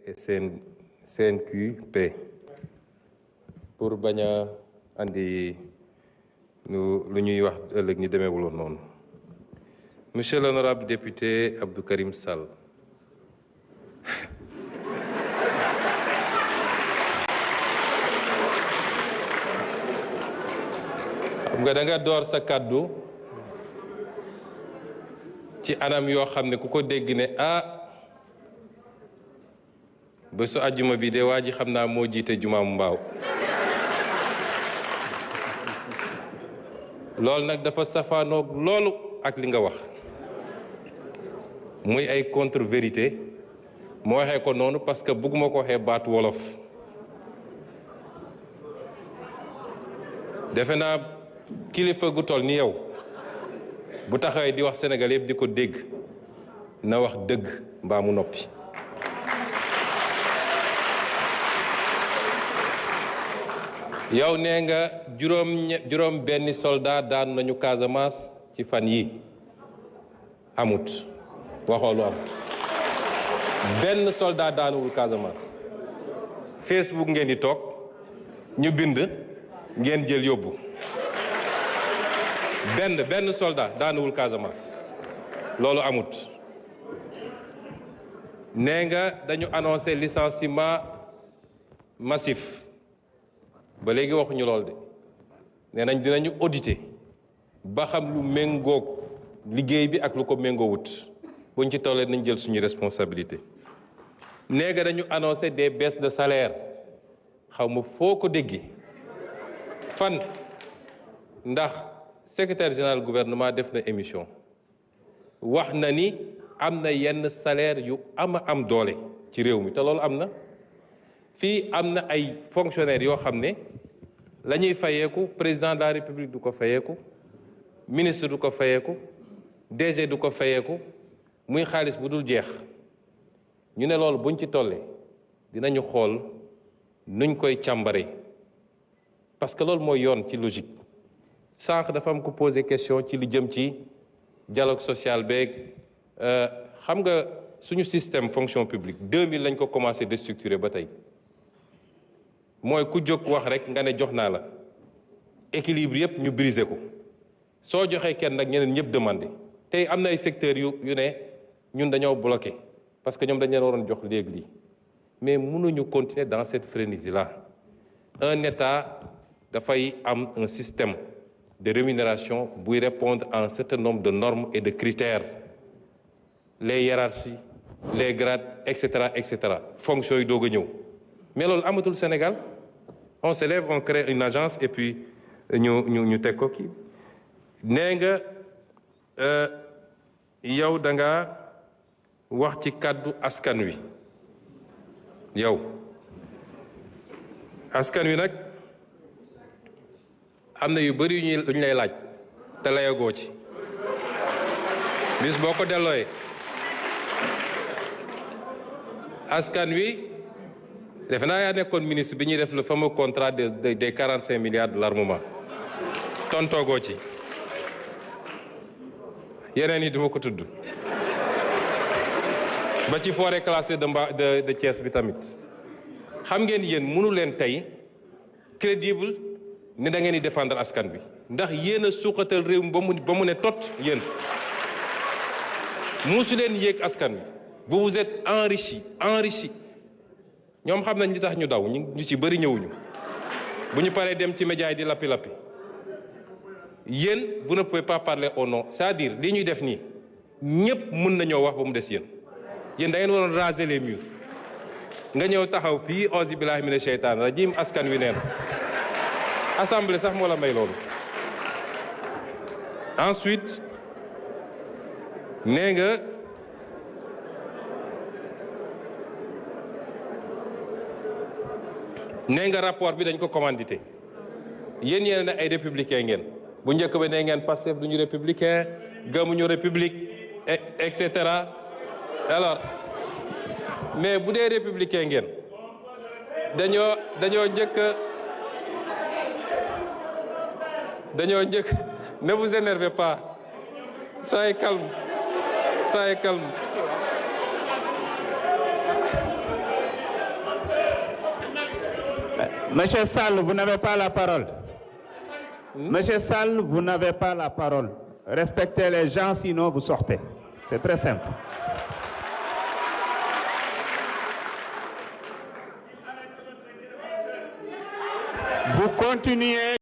et CNQP pour bañ a andi lu ñuy wax ëllëg ñu demeewuloon noonu. Monsieur l'honorable député Abdou Karim Sall. xam nga da nga door sa kàddu ci anam yoo xam ne ku ko dégg ne bésu àjjuma bi de waa ji xam naa moo jiite jumaam mbaaw loolu nag dafa safaanoog loolu ak li nga wax muy ay contre vérité moo waxee ko noonu parce que bëgguma ko waxee baatu wolof defe naa kilifa gu toll ni yow bu taxawee di wax Sénégal yëpp di ko dégg na wax dëgg mbaa mu noppi yow nee nga juróom benni soldat daanu nañu Casamance ci fan yi amut waxoo lu am benn soldat daanuwul Casamance Facebook ngeen di toog ñu bind ngeen jël yóbbu benn soldat daanuwul Casamance loolu amut nee nga dañu annoncé licenciement massif ba léegi waxuñu lool de nee nañ dinañu auditer ba xam lu méngoog liggéey bi ak lu ko méngoowut buñ ci tollee nañ jël suñu responsabilité nee nga dañu annoncé des baisses de salaire xaw ma foo ko déggi fan ndax secrétaire général gouvernement def na émission wax na ni am na yenn salaire yu am doole ci réew mi te loolu am na fii am na ay fonctionnaires yoo xam ne la ñuy fayeeku président de la république du ko fayeeku ministre du ko fayeeku DG du ko fayeeku muy xaalis bu dul jeex ñu ne loolu buñ ci tollee dinañu xool nuñ koy càmbare parce que loolu mooy yoon ci logique sànq dafa am ko poser question ci li jëm ci dialogue social beeg xam nga suñu système fonction publique 2000 lañ ko commencé déstructurer ba tey mooy ku jóg wax rek nga ne jox naa la équilibre yëpp ñu briser ko soo joxee kenn nag ñeneen ñëpp demandé tey am na ay secteurs yu ne ñun dañoo bloqué parce que ñoom dañ leen waroon jox léegi lii mais mënuñu continuer dans cette frénésie là un État dafay am un système de rémunération buy répondre à un certain nombre de normes et de critères les hiérarchies les grades et cetera fonctions yi doog a ñëw mais loolu amatul Sénégal on se lève on crée une agence et puis ñu teg ko kii nee nga yow da nga wax ci kàddu askan wi yow askan wi nag am na yu bëri yu ñu lay laaj te layagoo ci bis boo ko dellooyee askan wi defe naa yaa nekkoon ministre bi ñuy def le fameux contrat des 45 milliards de l'armement tontoogoo ci yeneen yi duma ko tudd ba ci forêt classée de Thiès bi tamit xam ngeen yéen mënu leen tey crédible ne da ngeen di défendre askan bi ndax yéen a suuxatal réew mi ba mu ne tot yéen musu leen yéeg askan bi vous vous êtes enrichi ñoom xam nañ li tax ñu daw ñu ci bëri ñëwuñu bu ñu paree dem ci média yi di lappi yéen vous ne pouvez pas parler au nom c'est-à-dire li ñuy def nii ñëpp mën nañoo wax ba mu des yéen da ngeen waroon raser les murs nga ñëw taxaw fii auzu billahi mina sheytaan rajim askan wi neen assemblée sax moo la may loolu ensuite nee nga rapport bi dañ ko commandité yéen yéen ne ay républicain ngeen bu njëkk ba nee ngeen Pastef duñu républicain gëmuñu république et cetera alors mais bu dee républicain ngeen dañoo njëkk ne vous énervez pas soyez calme Monsieur Sall, vous n'avez pas la parole. Monsieur Sall, vous n'avez pas la parole. Respectez les gens, sinon vous sortez. C'est très simple. Vous continuez.